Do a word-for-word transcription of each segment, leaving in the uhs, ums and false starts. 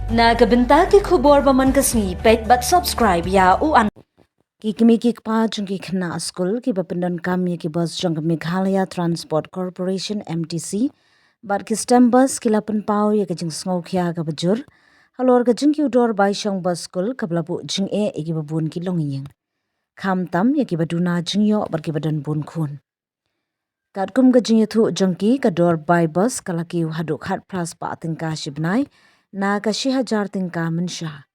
Na ka bynta ki khubor ba man ka sngi, peit bad subscribe ïa u an. Ki kmie ki kpa jong ki khynnah skul kiba pyndonkam ïa ki bus jong ka Meghalaya Transport Corporation, M T C, bad ki stem bus ki la pynpaw ïa ka jingsngewkhia kaba jur halor ka jingkiew dor bai shong bus skul kaba la buh jingeh ïa kiba bun ki longïing. Khamtam ïa kiba duna jingïoh bad kiba don bun khun. Katkum ka jingïathuh jong ki, ka dor bai bus ka la kiew haduh khatphra spah tyngka shi bnai, na ka shi hajar tyngka mynshuwa.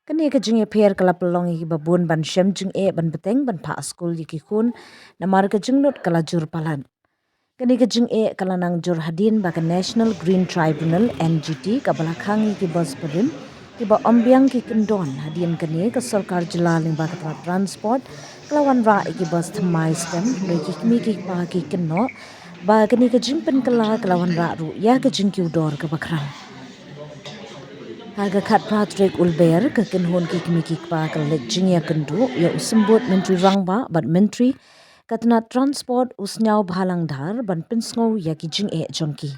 Kane ka jingïapher ka la pynlong ïa kiba bun ban shem jingeh ban bteng ban phah skul ïa ki khun, namar ka jinglut ka la jur palat. Kane ka jingeh ka la nang jur hadien ba ka National Green Tribunal, N G T, kaba la khang ïa ki bus barim kiba ym biang ki kyndon. Hadien kane, ka sorkar jylla lyngba ka tnat transport ka la wanrah ïa ki bus thymmai stem, hynrei ki kmie ki kpa ki kynnoh ba kane ka jingpynkylla ka la wanrah ruh ïa ka jingkiew dor kaba khraw. Ha ka khatphra tarik Lber, ka kynhun ki kmie ki kpa ka la leit jingïakynduh ïa u Symbud Myntri Rangbah bad Myntri ka tnat transport, u Sniawbhalang Dhar, ban pynsngew ïa ki jingeh jong ki.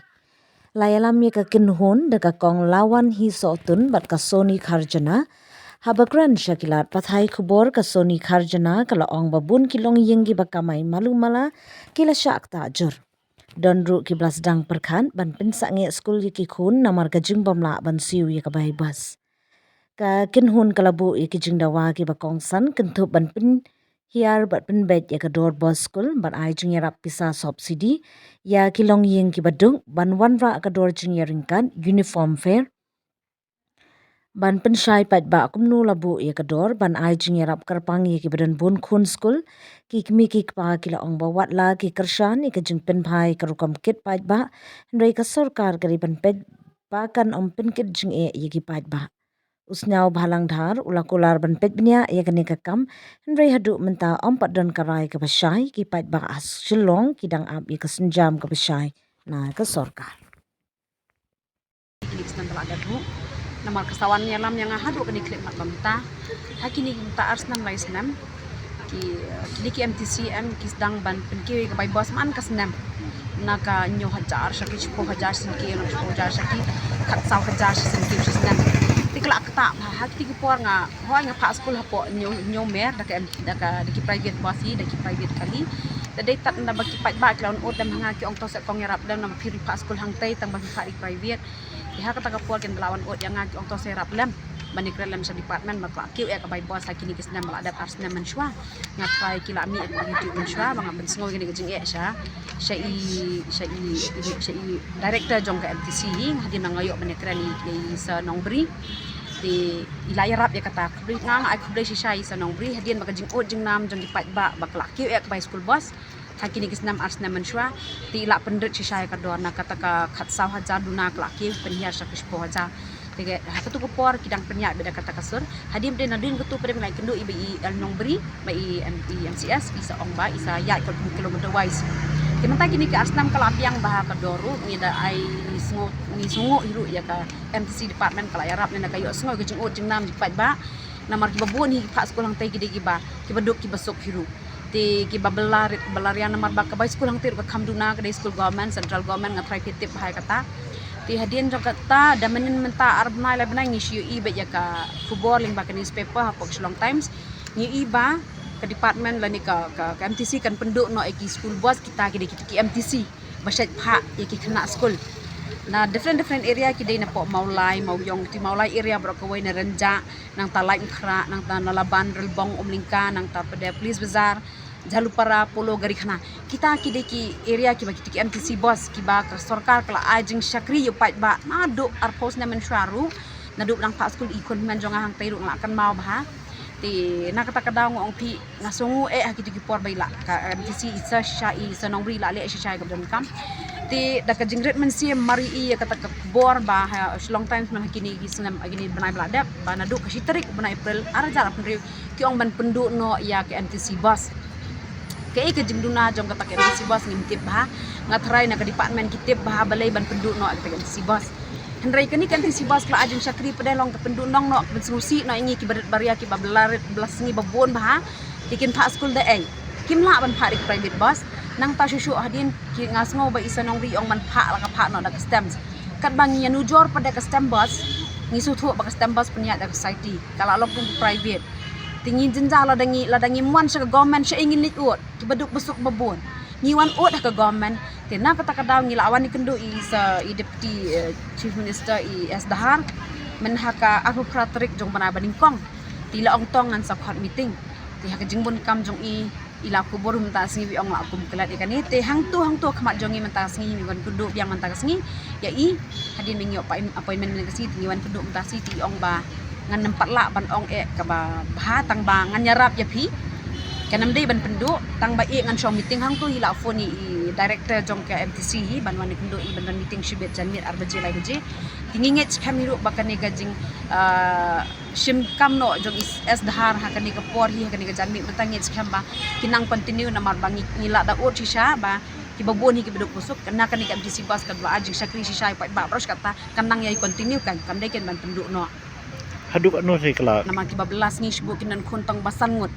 La ïalam ïa ka kynhun da ka Kong Lawanhi Sohtun bad ka Soni Kharjana. Haba kren sha ki lad pathai khubor, ka Soni Kharjana ka la ong ba bun ki longïing kiba kamai malu mala ki la shah ktah jur. Don ruh kiba la sdang pyrkhat ban pynsangeh skul ïa ki khun namar ka jingbym lah ban siew ïa ka bai bus. Ka kynhun ka la buh ïa ki jingdawa kiba kongsan kynthup ban pynhiar bad pynbeit ïa ka dor bus skul, ban ai jingïarap pisa subsidy ïa ki longïing kiba duk, ban wanrah ka dor jingïaryngkat, uniform fare, ban pynshai paidbah kumno la buh ïa ka dor, ban ai jingïarap kyrpang ïa kiba don bun khun skul. Ki kmie ki kpa ki la ong ba wat la ki kyrshan ïa ka jingpynbha ïa ka rukom kit paidbah, hynrei ka sorkar ka dei ban peit ba kan ym pynkit jingeh ïa ki paidbah. U Sniawbhalang Dhar u la kular ban peit bniah ïa kane ka kam, hynrei haduh mynta ym pat don ka rai kaba shai. Ki paidbah ha Shillong ki dang ap ïa ka sienjam kaba shai na ka sorkar. Kine ki snem ba la dep ruh, namar ka sa wan ïalam ïa nga haduh kane ka khyllipmat ba mynta. Ha kine ki mynta ar snem lai snem, ki, kine ki M T C em ki sdang ban pynkiew ïa ka bai bus man ka snem, na ka hynñiew hajar sha ki shiphew hajar shi synkiew, na ka shiphew hajar sha ki khatsaw hajar shi synkiew shi snem. Te ka la ktah bha. Ha kine ki por nga, hooid, nga phah skul hapoh hynñiew, hynñiew mer da ka M-, da ka, da ki private bus hi, da ki private kali. Te dei tad na ba ki paidbah ki la wan ud lem ha nga, ki ong to seh kong ïarap lem, namar phi phah skul hangtei tang ba phi phah da ki private. Te ha kata ka por kin da la wan ud ïa nga, ki ong to seh ïarap lem ban ïakren lem sha department ba ka la kiew ïa ka bai bus ha kine ki snem ba la dep, ar snem mynshuwa. Nga tharai ki la mih ïa ka YouTube mynshuwa ba nga pynsngew ïa kane ka jingeh sha, sha i, sha i, sha i director jong ka M T C hi, hadien ba nga ïoh ban ïakren ïa i Sir Nongbri. Te i la ïarap ïa kata. Khublei, nga, nga ai khublei shisha ïa i Sir Nongbri hadien ba ka jingud jingnam jong ki paidbah ba ka la kiew ïa ka bai school bus ha kine ki snem ar snem mynshuwa, te i la pynrit shisha ïa ka dor, na kata ka khatsaw hajar duna ka la kiew, pynhiar sha ka shiphew hajar. Te ha katu ka por ki dang pynïaid beit da kata ka sur. Hadien, te nadien katu pat nga la ïakynduh ïa i L Nongbri, ba i M-, i M C S, i sa ong ba i sa ïaid kat kum kilometer wise. Te mynta kine ki ar snem ka la biang bha ka dor ruh, ngi da ai sngew, ngi sngew hi ruh ïa ka M T C department ka la ïarap ne na ka ïohsngew ka jingud jingnam jong ki paidbah. Namar kiba bun hi ki phah skul hangtei ki dei kiba, kiba duk kiba suk hi ruh. Te kiba bylla rit bylla riang namar ba ka bai skul hangtei ruh ka kham duna, ka dei skul government, central government, nga tharai phi tip bha ïa kata. Te hadien jong kata, da mynnin mynta ar bnai lai bnai ngi shu ïohi beit ïa ka khubor lyngba ka newspaper hapoh Shillong Times. Ngi ïohi ba ka department lane ka, ka, ka M T C kan pynduh noh ïa ki school bus kita ki dei kita ki M T C ba shait phah ïa ki khynnah skul. Na different different area ki dei napoh Mawlai, Mawiong, te Mawlai area baroh kawei, na Rynjah, nangta Laitumkhrah, nangta Nalaband, Relbong, Umlyngka, nangta pat Police Bazar, Jhalupara, Polo, Garikhana. Kita ki dei ki area kiba kita ki M T C bus kiba ka sorkar ka la ai jingshakri ïa u paidbah naduh arphew snem mynshuwa ruh, naduh ba dang phah skul i khun hynmen jong nga hangtei ruh nga la kynmaw bha. Te na kata ka daw nga ong phi, nga sngew eh ha kito ki por ba i la ka M T C i sa shisha, i Sir Nongbri i la leh shisha ïa kaba donkam. Te da ka jingrit mynsiem mar ïa kata ka khubor ba ha Shillong Times man ha kine ki snem, ha kine bnai ba la dep, ba naduh ka shi tarik u bnai April ar hajar arphew hynriew ki ong ban pynduh noh ïa ka M T C bus. Kaei ka jingduna jong kata ka M T C bus ngim tip bha. Nga tharai na ka department ki tip bha balei ban pynduh noh ïa kata ka M T C bus. Hynrei kane ka M T C bus ka la ai jingshakri pat, long ka pynduh noh, ka pynsngewsih noh ïa ngi kiba rit baria, kiba bylla rit bylla sngi ba bun bha. Te kin phah skul da ei? Kim lah ban phah da ki private bus. Nangta shuh shuh hadien ki, nga sngew ba i Sir Nongbri i ong ban phah, la ka phah noh da ka stem. Katba ngi ïanujor pat da ka stem bus, Ngi sngewthuh ba ka STEM bus pynïaid da ka society, ka la long kum ka private. Te ngi jynjar lada ngi, lada ngi mon sha ka government, sha ïa ngin leit ud, kiba duk ba suk ba bun. Ngi wan ud ha ka government. Te na kata ka daw ngi la wan ïakynduh i sa i Deputy, eh, Chief Minister i S Dkhar. Myn ha ka arphew phra tarik jong bnai ba nyngkong. Te la ong to ngan sa khot meeting. Te ha ka jingbun kam jong i, i la kubur mynta ka sngi, i ong la kum klet ïa kane. Te hangto hangto khmat jong i mynta ka sngi, ngi wan kynduh biang mynta ka sngi ïa i. Hadien ba ngi ïoh appointment mynta ka sngi, te ngi wan kynduh mynta ka sngi, te i ong ba ngan nym pat lah ban ong eh kaba bha, tang ba ngan ïarap ïa phi. Kan nym dei ban pynduh, tang ba eh ngan shong meeting hangto. I la phone i, i director jong ka M T C hi ban wan kynduh i ban don meeting shibit janmiet ar baje lai baje. Te ngi ngeit skhem hi ruh ba kane ka jing, ah, shim kam noh jong i S Dkhar ha kane ka por hi, ha kane ka janmiet mynta, ngi ngeit skhem ba kin nang continue namar ba ngi, ngi la da ud shisha ba kiba bun hi kiba duk ba suk. Na kane ka M T C bus ka dei ba ai jingshakri shisha ïa paidbah, baroh shi katta kan nang ïai continue kan, kam dei kin ban pynduh noh. Haduh katno te ka la? Namar kiba bylla sngi shibun kin don khun tang ba san ngut.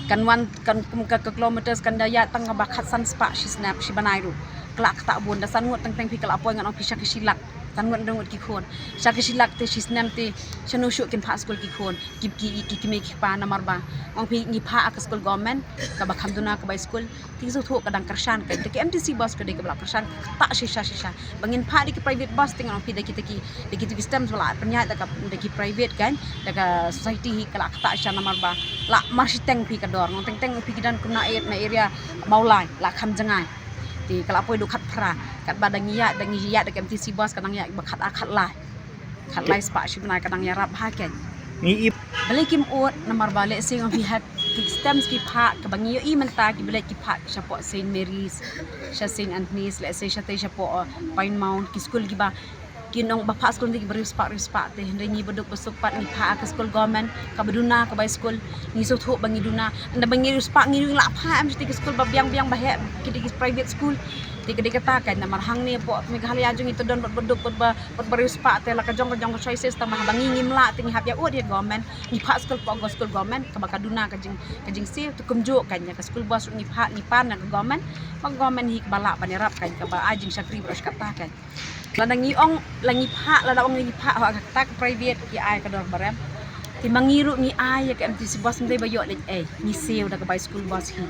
Kan wan kan kum ka, ka kilometers kan da ïaid tang ba khatsan spah shi snem, shi bnai ruh. Ka la ktah bun, da san ngut teng teng phi, ka la poi ngan ong phi sha ka shi lak. San ngut, hynriew ngut ki khun. Sha ka shi lak te shi snem te shano shuh kin phah skul ki khun. Ki, ki, ki, ki kmie ki kpa namar ba ong phi ngi phah ha ka skul government, kaba kham duna ka bai skul. Te ngi sngewthuh ka dang kyrshan ka. Te ka M T C bus ka dei kaba la kyrshan ktah shisha shisha. Ba ngin phah da ki private bus te ngan ong phi da kita ki, da kita ki STEMS ba la pynïaid da ka, da ki private kan, da ka society hi, ka la ktah shisha namar ba la marshiteng phi ka dor. Ngan teng teng phi ki don kum na, na area Mawlai la kham jngai. Te ka la poi haduh khatphra. Katba da ngi ïaid, da ngi ïaid da ka M T C bus ka dang ïaid ba khatar khatlai. Khatlai spah shi bnai, ka dang ïarap ha keiñ. Ngi ip. Balei kim ud namar ba lehse ngan phi ha ki STEMS ki phah, kaba ngi ïohi mynta kiba leit ki phah shapoh Saint Mary's, sha Saint Anthony's, lehse shatei shapoh, uh, Pine Mount, ki skul kiba kin ong ba phah skul ngi ki briew spah, briew spah te, hynrei ngi ba duk ba suk pat ngi phah ha ka skul government kaba duna ka bai skul. Ngi sngewthuh ba ngi duna. Ynda ba ngi riewspah ngi ruh ngi la phah em shatei ki skul ba biang biang ba heh, ki dei ki private school. Te ka dei kata kan, namar hangne hapoh Meghalaya jong ngi te don bad ba duk bad ba, bad ba riewspah te la ka jong ka jong ka choices, tang ba haba ngi ngim lah te ngi hap ïa ud ïa government, ngi phah skul hapoh ka skul government kaba ka duna ka jing, ka jingsiew. Te kumjuh kan ïa ka school bus ruh ngi phah, ngi pan na ka government, ba government hi kaba lah ban ïarap kan, kaba ai jingshakri baroh shi katta kan. Lada ngi ong, la ngi phah, lada ong ngi phah ha kata ka private ki ai ka dor barem. Te ma ngi ruh ngi ai ïa ka M T C bus, ym dei ba ïoh leit ei, ngi siew da ka bai school bus hi.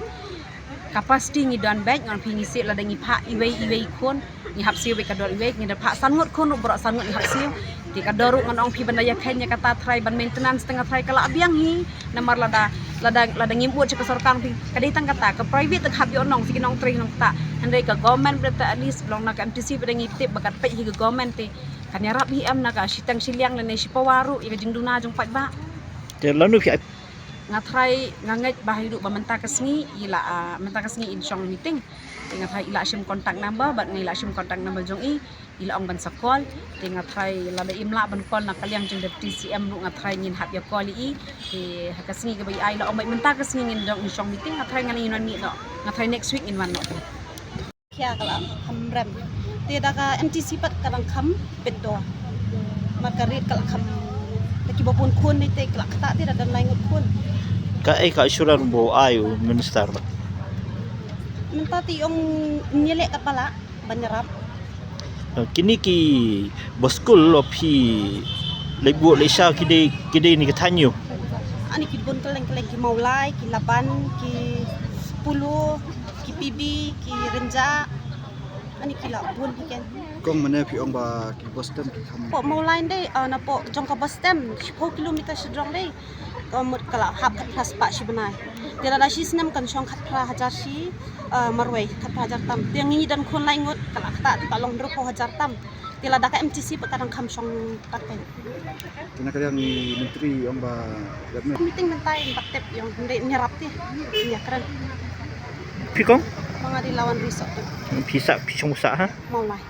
Capacity ngi don beit, ngan phi ngi siew, lada ngi phah iwei iwei khun, ngi hap siew beit ka dor iwei, ngi da phah san ngut khun ruh baroh san ngut ngi hap siew. Te ka dor ruh ngan ong phi ban da ïakheiñ ïa kata trai ban maintenance, tang trai ka la biang hi. Namar lada, lada, lada ngim ud sha ka sorkar phi, ka dei tang kata, ka private te ka hap ïoh nong, sha ki nongtrei nongktah. Hynrei ka government bad te at least long na ka M T C bad ngi tip ba kat peit hi ka government te kan ïarap hi em na ka shiteng shiliang lane shipawa ruh ïa ka jingduna jong paidbah. Te lano phi ai? Nga trai, nga ngeit ba hi ruh ba mynta ka sngi i la, ah, mynta ka sngi in shong meeting. Te nga trai i la shim contact number, bad nga i la shim contact number jong i. I la ong ban sa call, te nga trai lada im lah ban call na ka liang jong Deputy C M ruh nga trai ngin hap ïa call ïa i. Te ha ka sngi kaba i ai la ong ba mynta ka sngi ngin dang shong meeting, nga trai ngan ïa wan mih noh. Nga trai next week ngin wan noh. Khia ka la kham rem. Te da ka M T C pat ka dang kham pyndonkam. Mar ka rate ka la kham. Te kiba bun khun ne te ka la ktah te da don lai ngut khun. Kaei ka assurance ba u ai u minister? Mynta te ong ym ïa leh katba lah ban ïarap. Kine ki ba skul o phi leit buh leit sha ki dei, ki dei na ki thaiñ aiu? Ani ki bun kylleng kylleng, ki Mawlai, ki Laban, ki Polo, ki P B, ki Rynjah. Ani ki la bun hi ken. Kong mane phi ong ba ki ba STEM ki kham? Hapoh Mawlai dei, ah, napoh jong ka ba STEM shiphew kilometer shajrong dei. Ka mut ka la hap khatphra spah shi bnai. Te lada shi snem kan shong khatphra hajar shi, eh, marwei, khatphra hajar tam. Te ngi don khun lai ngut, ka la ktah te ka long hynriewphew hajar tam. Te lada ka M T C pat ka dang kham shong tak pyn. Te na ka liang i Myntri ong ba ïap ne? Meeting mynta in bat tep ïong hynrei ïa rap te ïa kren. Phi kong? Ma nga dei Lawan Risot. Phi sah, phi shong sah ha? Mawlai.